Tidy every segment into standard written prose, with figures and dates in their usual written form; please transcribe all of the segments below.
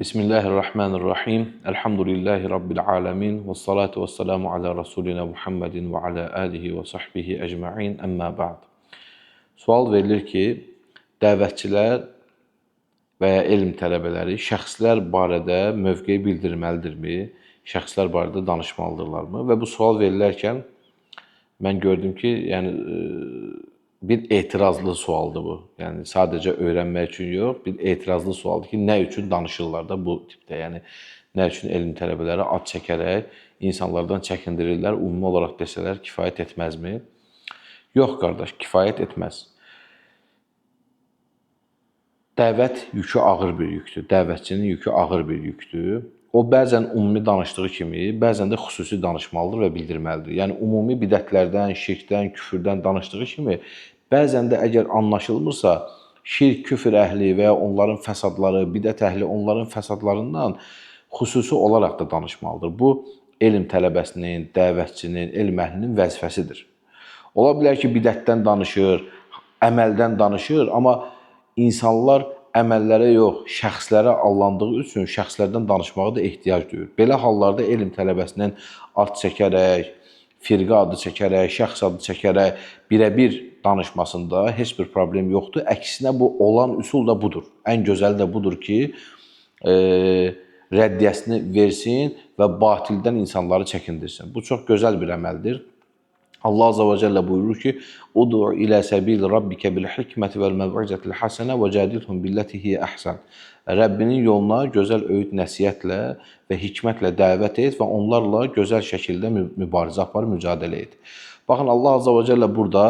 Bismillahirrahmanirrahim. Elhamdülillahi Rabbil alemin. Və salatu və selamu ala Rasulina Muhammedin və ala alihi və sahbihi ecma'in. Əmmə ba'd. Sual verilir ki, dəvətçilər və ya elm tələbələri şəxslər barədə mövqe bildirməlidirmi? Şəxslər barədə danışmalıdırlarmı? Və bu sual verilərkən mən gördüm ki, yəni bir etirazlı sualdır bu. Yəni sadəcə öyrənmək üçün yox, bir etirazlı sualdır ki, nə üçün danışırlar da bu tipdə? Yəni nə üçün elm tələbələri ad çəkərək insanlardan çəkindirirlər, ümumi olaraq desələr kifayət etməzmi? Yox qardaş, kifayət etməz. Dəvət yükü ağır bir yükdür. Dəvətçinin yükü ağır bir yükdür. O bəzən ümumi danışdığı kimi, bəzən də xüsusi danışmalıdır və bildirməlidir. Yəni ümumi bidətlərdən, şirkdən, küfürdən danışdığı kimi, bəzən də əgər anlaşılmırsa, şirk, küfür əhli və ya onların fəsadları, bidət əhli onların fəsadlarından xüsusi olaraq da danışmalıdır. Bu elm tələbəsinin, dəvətçinin, elm əhlinin vəzifəsidir. Ola bilər ki, bidətdən danışır, əməldən danışır, amma insanlar əməllərə yox, şəxslərə allandığı üçün şəxslərdən danışmağa da ehtiyac duyur. Belə hallarda elm tələbəsinin ad çəkərək, firqə adı çəkərək, şəxs adı çəkərək birəbir danışmasında heç bir problem yoxdur. Əksinə bu olan üsul da budur. Ən gözəli də budur ki, rəddiyəsini versin və batildən insanları çəkindirsin. Bu çox gözəl bir əməldir. Allah Azza və Cəllə buyurur ki: "Udu ilə səbil rabbikə bil hikməti vəl məv'izatil hasenə və cadilhum billəti hiyə əhsən." Rəbbinin yoluna gözəl öyüd nəsihətlə və hikmətlə dəvət et və onlarla gözəl şəkildə mübarizə apar, mücadilə et. Baxın, Allah Azza və Cəllə burada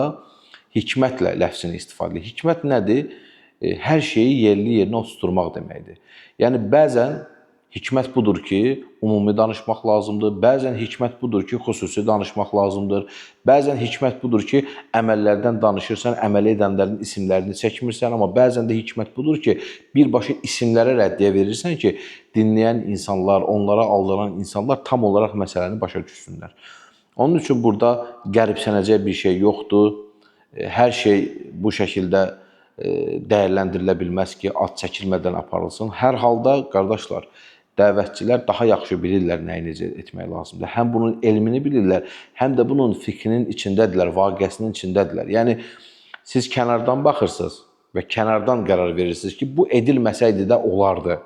hikmətlə ləfzini istifadə edir. Hikmət nədir? Hər şeyi yerli yerinə oturtmaq deməkdir. Yəni bəzən hikmət budur ki, ümumi danışmaq lazımdır. Bəzən hikmət budur ki, xüsusi danışmaq lazımdır. Bəzən hikmət budur ki, əməllərdən danışırsan, əməl edənlərin isimlərini çəkmirsən, amma bəzən də hikmət budur ki, birbaşa isimlərə rəddiyə verirsən ki, dinləyən insanlar, onlara aldanan insanlar tam olaraq məsələni başa düşsünlər. Onun üçün burada qəribsənəcək bir şey yoxdur. Hər şey bu şəkildə dəyərləndirilə bilməz ki, ad çəkilmədən aparılsın. Hər halda qardaşlar, dəvətçilər daha yaxşı bilirlər nəyi necə etmək lazımdır. Həm bunun elmini bilirlər, həm də bunun fikrinin içindədirlər, vaqiəsinin içindədirlər. Yəni siz kənardan baxırsınız və kənardan qərar verirsiniz ki, bu edilməsəydi də olardı.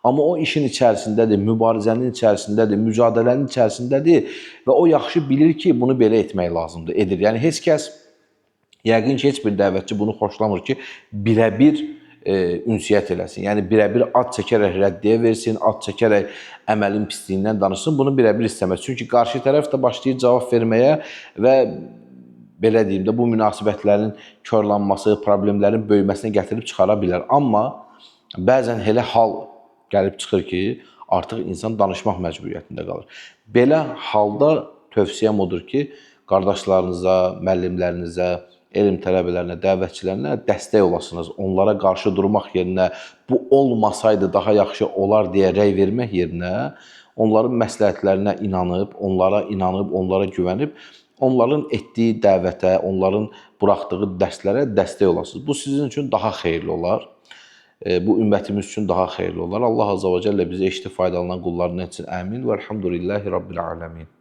Amma o işin içərisindədir, mübarizənin içərisindədir, mücadilənin içərisindədir və o yaxşı bilir ki, bunu belə etmək lazımdır, edir. Yəni heç kəs, yəqin ki, heç bir dəvətçi bunu xoşlamır ki, birəbir ünsiyyət eləsin. Yəni birəbir ad çəkərək rəddiyə versin, ad çəkərək əməlin pisliyindən danışsın. Bunu birəbir istəməz. Çünki qarşı tərəf də başlayır cavab verməyə və belə deyim də bu münasibətlərin korlanması, problemlərin böyüməsinə gətirib çıxara bilər. Amma bəzən elə hal gəlib çıxır ki, artıq insan danışmaq məcburiyyətində qalır. Belə halda tövsiyəm odur ki, qardaşlarınıza, müəllimlərinizə, elm tələbələrinə, dəvətçilərinə dəstək olasınız. Onlara qarşı durmaq yerinə, bu olmasaydı daha yaxşı olar deyə rəy vermək yerinə, onların məsləhətlərinə inanıb, onlara güvənib, onların etdiyi dəvətə, onların buraxdığı dərslərə dəstək olasınız. Bu sizin üçün daha xeyirli olar. Bu ümmətimiz üçün daha xeyirli olar. Allah Azza və Cəllə bizi eşitib faydalanan qullarından etsin. Əmin və elhamdülillahi Rabbil aləmin.